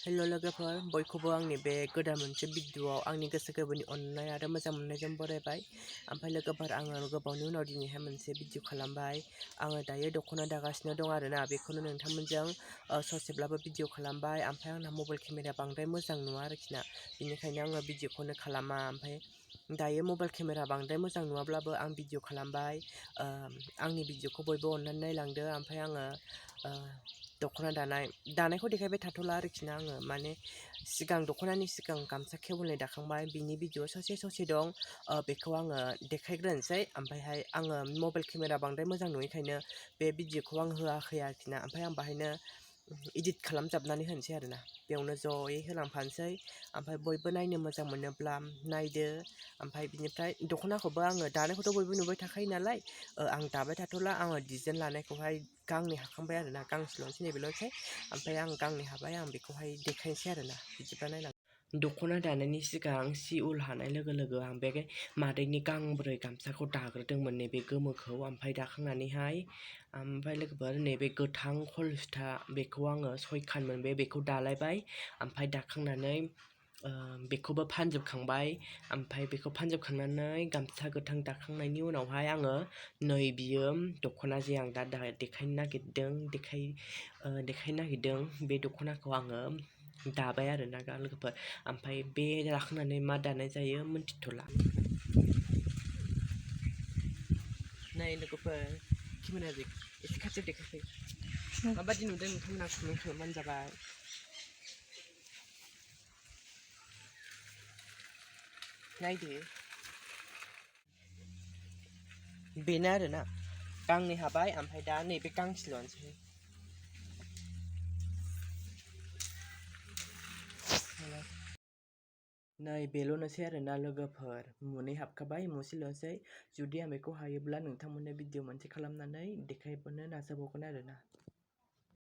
हेल' लोगोफोर बयखौबो आंनि बे गोदान मोनसे भिडिअ'आव आंनि गोसो गोरबोनि अननाय आरो मोजां मोननायजों बरायबाय। ओमफ्राय लोगोफोर आङो गोबावनि उनाव दिनैहाय मोनसे भिडिअ' खालामबाय। आङो दायो दख'ना दागासिनो दं आरोना, बेखौनो नोंथांमोनजों ससेब्लाबो भिडिअ' खालामबाय। ओमफ्राय आंना मबाइल केमेराया बांद्राय मोजां नुवा आरोखि ना, बेनिखायनो आङो भिडिअ'खौनो खालामा। ओमफ्राय दायो मबाइल केमेरा बांद्राय मोजां नुवाब्लाबो आं भिडिअ' खालामबाय। आंनि भिडिअ'खौ बयबो अननानै नायलांदो। ओमफ्राय आङो दख'ना दानायखौ देखायबाय थाथ'ला आरोखि ना, आङो माने सिगां दख'नानि सिगां गामसा खेवलाय दाखांबाय, बिनि भिडिअ ससे दं, बेखौ आङो देखायग्रोनोसै। ओमफ्रायहाय आङो मबाइल केमेरा बांद्राय मोजां नुयैखायनो बे भिडिअ'खौ आं होआखै आरोखि ना। ओमफ्राय आं बाहायनो इडिट खालामजाबनानै होनोसै आरोना, बेयावनो जयै होलांफानोसै। ओमफ्राय बयबो नायनो मोजां मोनोब्ला नायदो। ओमफ्राय बिनिफ्राय दख'नाखौबो आङो दानायखौथ' बयबो नुबाय थाखायो नालाय, आं दाबाय थाथ'ला। आङो डिजाइन लानायखौहाय गांनै हाखांबाय आरोना, गांसेल'सै नैबेल'सै। ओमफ्राय आं गांनै हाबाय, आं बेखौहाय देखायनोसै आरोना, बिदिबा नायलां। दख'ना दानायनि सिगां सि उल हानाय लोगो लोगो आं बे मादैनि गांब्रै गामसाखौ दाग्रोदोंमोन, नैबे गोमोखौ। ओमफ्राय दाखांनानैहाय ओमफ्राय लोगोफोर नैबे गोथां खलसुथा, बेखौ आङो 6 खान मोनबाय, बेखौ दालायबाय। ओमफ्राय दाखांनानै बेखौबो फानजोबखांबाय। ओमफ्राय बेखौ फानजोबखांनानै गामसा गोथां दाखांनायनि उनावहाय आङो नै बियो दख'ना जे आं दा देखायनो नागिरदों, बे दख'नाखौ आङो दाबाय आरोना लोगोफोर। ओमफ्राय बे दाखांनानै मा दानाय जायो मोनथिथ'ला। नाय लोगोफोर, केमेराजों एसे खाथियाव देखायफै, माबादि नुदों नोंथांमोना कमेन्ट खालामबानो जाबाय। नायदो, बेनो आरोना, गांनै हाबाय। ओमफ्राय दा नैबे गांसेल'नोसै। नै बेल'नोसै आरोना लोगोफोर, मुनै हाबखाबाय, मुसेल'सै। जुदि आं बेखौ हायोब्ला नोंथांमोननो भिडिअ' मोनसे खालामनानै देखायनो नाजाबावगोन आरोना।